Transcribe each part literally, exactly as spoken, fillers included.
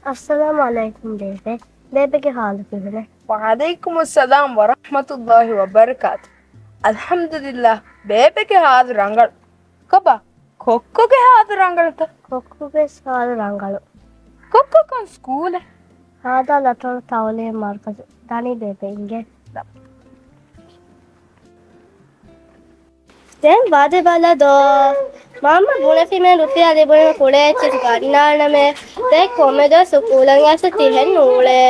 އައްސަލާމު ޢަލައިކުމް ބޭބެ. ބޭބެގެ ޙާލު ކިހިނެއް؟ ވަޢަލައިކުމުއްސަލާމް ވަރަޙްމަތުﷲި ވަބަރަކާތު. އަލްޙަމްދުލިއްލާ، ބޭބެގެ ޙާލު ރަނގަޅު. ކޮބާ، ކޮއްކޮގެ ޙާލު ރަނގަޅުތަ؟ ކޮއްކޮގެ ޙާލު ރަނގަޅު. ކޮއްކޮ ކޮން ސްކޫލެއް؟ ހާދާ ލަތޮޅު ތަޢުލީމު މަރުކަޒު. ދަނީ ބޭބެ އިނގޭ. ދެން ވަދެ ބަލަ ދޯ. މަންމަ ބުނެފިމެން ރުފިޔާ ލިބުނީމަ ކުޅޭ އެއްޗެއް ގަންނާނަމޭ. ދެން ކޮންމެ ދުވަސް ސުކޫލަށް އައިސް ތިހެން ނޫޅޭ.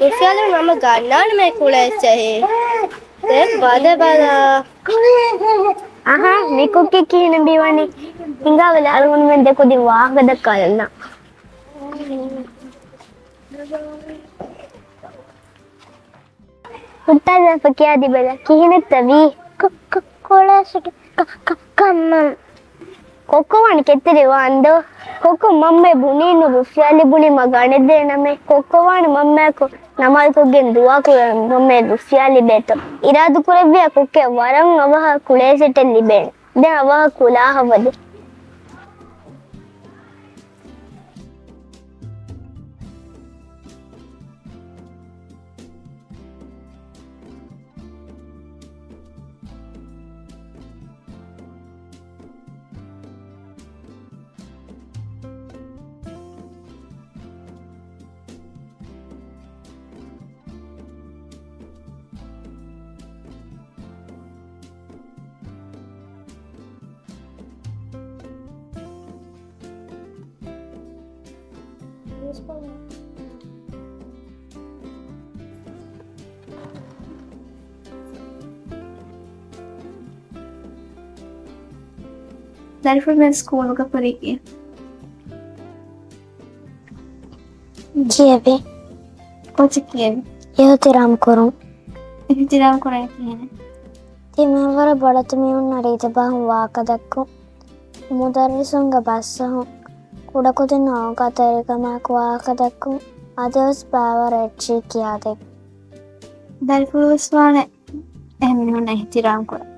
ރުފިޔާ ލިބުނީމަ ގަންނާނަމޭ ކުޅޭ އެއްޗެހި. ދެން ވަދެ ބަލަ. އަހާ، މި ކޮއްކޮ ކިހިނެއް ވަނީ؟ ހިނގާ ބަލަ އަޅުގަނޑުމެން ދެކުދިން ވާހަކަ ދައްކާލަންނަ. ހުއްޓާލާފަ ކިޔާދިބަލަ، ކިހިނެއްތަ ވީ؟ ކޮ، ކޮ، ކޮޅަށް ކަ، ކަ، ކަ، ކަމަން. ކޮއްކޮ ވާން ކެތެރެ ވާންދޯ؟ ކޮއްކޮ މަންމަ ބުނީނު ރުފިޔާ ލިބުނީމަ ގަނެދޭނަމޭ. ކޮއްކޮ ވާން މަންމަޔަކު ނަމާދުކޮށްގެން ދުޢާ ކުރަން މަންމަ ރުފިޔާ ލިބޭތޯ. އިރާދަ ކުރެއްވިޔާ ކޮއްކޮ ވަރަށް އަވަހަށް ކުޅޭ ސެޓެއް ލިބޭނެ. ދެން އަވަހަށް ކުލާހަށް ވަދެ. ދަރިފުޅު މި ސްކޫލުގަ ކުރީ ކީއް؟ ކިޔެވި. ކޯޗެއް ކިޔެވި؟ އިޙްތިރާމް ކުރުން. އިޙްތިރާމް ކުރަނީ ކިހިނެއް؟ ތިމަން ވަރަށް ބޮޑަތި މީހުންނާ ރީތި ބަހުން ވާހަކަ ދައްކުން. މުދައްރިސުންގެ ބަސްއަހުން. ކުޑަކުދިންނަށް އޯގާތެރިކަމާއެކު ވާހަކަ ދައްކުން. އަދިވެސް ބައިވަރު އެއްޗެހި ކިޔާދޭން. ދަރިފުޅުވެސް ވާނެ އެހެން މީހުންނަށް އިޙްތިރާމް ކުރަން.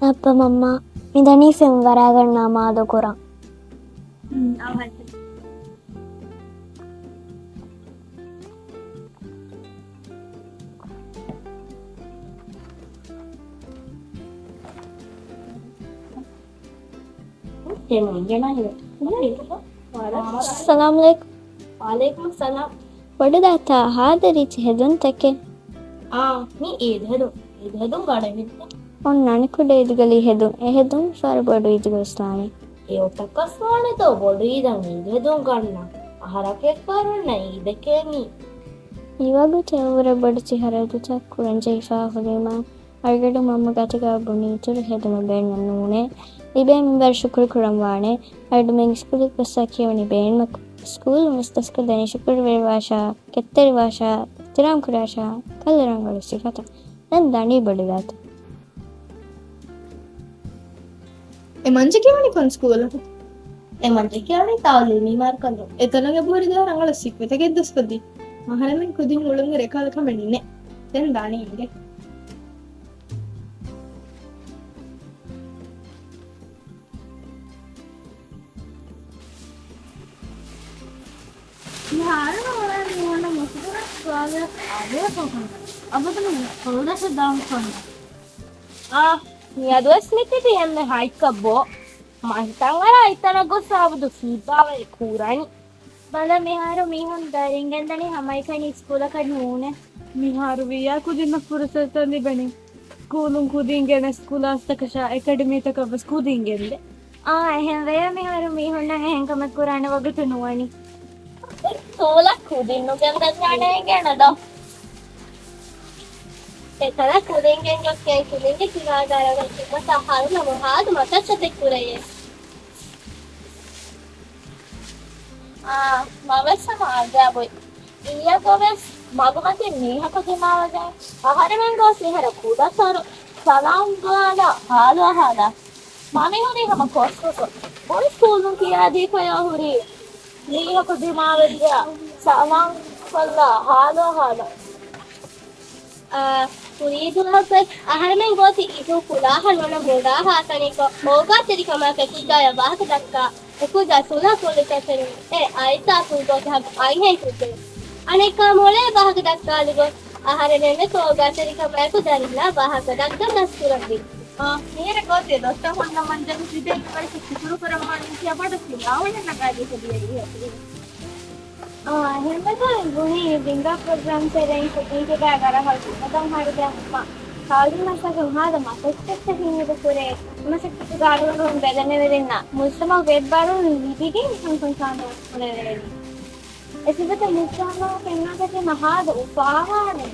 އައްބަ މަންމާ، މިދަނީ ފެންވަރާގަން ނަމާދު ކުރަން. އައްސަލާމު ޢަލައިކުމް. ވަޢަލައިކުމުއްސަލާމް. ބޮޑުދައިތާ ހާދަ ރީތި ހެދުންތަކެއް؟ އާ، މީ އީދު ހެދުން. އީދު ހެދުން ގަނެވިއްޖެ. އޮންނާނެ ކުޑަ އީދުގަ ލީ ހެދުން. އެ ހެދުން ފަހަރު ބޮޑު އީދުގަ ވެސް ވާނެ. އެއޮތަކަސް ވާނެ ދޯ ބޮޑު އީދަށް އީދު ހެދުން ގަންނަ. އަހަރަކު އެއްފަހަރު އޮންނަ އީދެކޭ މީ. މިވަގުތު އެއަށްވުރެ ބޮޑެތި ހަރަދުތައް ކުރަން ޖެހިފަ ހުރީމާ، އަޅުގަނޑު މަންމަ ގަދަގަ ބުނި އިތުރު ހެދުމެއް ބޭނުމެއް ނޫނޭ. ލިބޭ މިންވަރު ޝުކުރު ކުރަން ވާނެ. އަޅުގަނޑުމެން އިސްކުލުގެ ބަސްއާ ކިޔަވަނީ ބޭނުމަކު. ސްކޫލުން ވެސް ދަސްކޮށްދެނީ ޝުކުރުވެރިވާށާ، ކެތްތެރިވާށާ، އިޙްތިރާމް ކުރާށާ، ކައްލަ ރަނގަޅު ސިފަތައް. ދެން ދަނީ ބޮޑުދައިތަ. އެ މަންޖެ ކިޔަވަނީ ކޮން ސްކޫލަކު؟ އެ މަންޖެ ކިޔަވަނީ ތަޢުލީމީ މަރުކަޒު. އެތަނުގެ ބުރިދާ ރަނގަޅަށް ސިފަތަކެއް ދަސްކޮށްދީ. އަހަރެމެން ކުދިން އުޅުން ރެކާލަކަމެއް ނެތް. ދެން ދާނީ އިނގޭ. މިހާރު އޮޅާ މީހުންނަށް މުސުކުރާ ސުވާލު އާދޭ ކޮށް ކަން. އަބަދު މި ކޮޅުދަށަށް ދާން ކޮން. އާ، މިއަދުވެސް މިތިބީ އެންމެ ހައިކަށް ބޯ. މަންތަން އަރާ އިތަނަށް ގޮސް އާބަދު ފީބާވެ ކޫރަނީ. ބަލަ މިހާރު މީހުން ދަރިންގެންދަނީ ހަމައެކަނި ސްކޫލަކަށް ނޫނޭ. މިހާރު ވިއްޔާ ކުދިންނަށް ފުރުސަތުތައް ލިބެނީ. ސްކޫލުން ކުދިން ގެނެސް ކްލާސްތަކަށާ އެކަޑަމީތަކަށް ވެސް ކުދިން ގެންދޭ. އާ، އެހެންވެޔޭ މިހާރު މީހުންނަށް އެހެން ކަމެއް ކުރާނެ ވަގުތު ނުވަނީ. ސްކޫލަށް ކުދިން ނުގެންދަންޏާނެ އިނގޭނެ ދޯ. އެތަނަށް ކުދިން ގެންގޮސްގެން ކުދިންގެ ކިބާގާރަގަ ކިބަތާ ހަރުނަމު ހާދު މަސައްކަތެއް ކުރެޔޭ. އާ، މަވެސް ހަމަ އަޖައިބު. އިއްޔަގަ ވެސް މަގުމަތިން މީހަކު ދިމާވެގެން އަހަރެމެން ގޮސް މިހާރު ކުޑަސަރު ސަލާމް ދުވާލާ ހާލު އަހާލާ. މަ މިހުރީ ހަމަ ކޮސްކޮސް. ބޮޑު ސްކޫލުން ކިޔާދީފަޔާ ހުރީ މީހަކު ދިމާވެއްޖެޔާ ސަލާމް ކޮށްލާ ހާލު އަހާލާ. އާ، ކުރީ ދުވަހަކުވެސް އަހަރެމެން ގޯތި އިތުރު ކުލާހަ ނޫނަ ބޮޑާ ހާ ތަނެއްކޮށް އޯގާތެރިކަމާ އެކުއްޖާޔާ ވާހަކަ ދައްކާ، އެކުއްޖާ ސުލާ ކުރިތައް ފެނުނު އެ އައިސާ ފުލްގޯތި ހަގު އައިހެން ކުއްޖެއް. އަނެއްކާ މޮޅޭ ވާހަކަ ދައްކާލިގޮތް އަހަރެމެންވެސް އޯގާތެރިކަމާއެކު ދަރިންނާ ވާހަކަ ދައްކަން ދަސްކުރައްވި. އާ، މިހިރަ ގޯތި ދޮސްތައް ހުންނަ މަންޒަރު ތިބޭ މިވަރަށް ފިކުރު ކުރައްވާނީ ކިޔާ ބޮޑަށް ފިލާވަޅެއް ނަގާލީ ކުދިޔައީ ހެތި. އާ، އެހެންވެ ދޯ ބުނީ ވިންގާ ޕްރޮގްރާމް ތެރެއިން ކުދީގެ ގާ ގަރަހަޅު ތިނަދަން ހަރުގެ އަންމަ ކާލި މަސަކަށް ހާދަ މަސައްކަތްތައް ހިންގިދު ކުރޭ. މަސައްކަތުގެ އަރުވަރުން ބެލެނިވެރިންނަށް މުޖްތަމަޢުގެ އެއްބާރުން ލިބިގެން ކަންކަން ސާނދަވަން ކުރެވޭނީ. އެ ސިފަތައް މުޖްތަމަޢަށް ފެންނާކަށް ހާދަ އުފާވާނެ.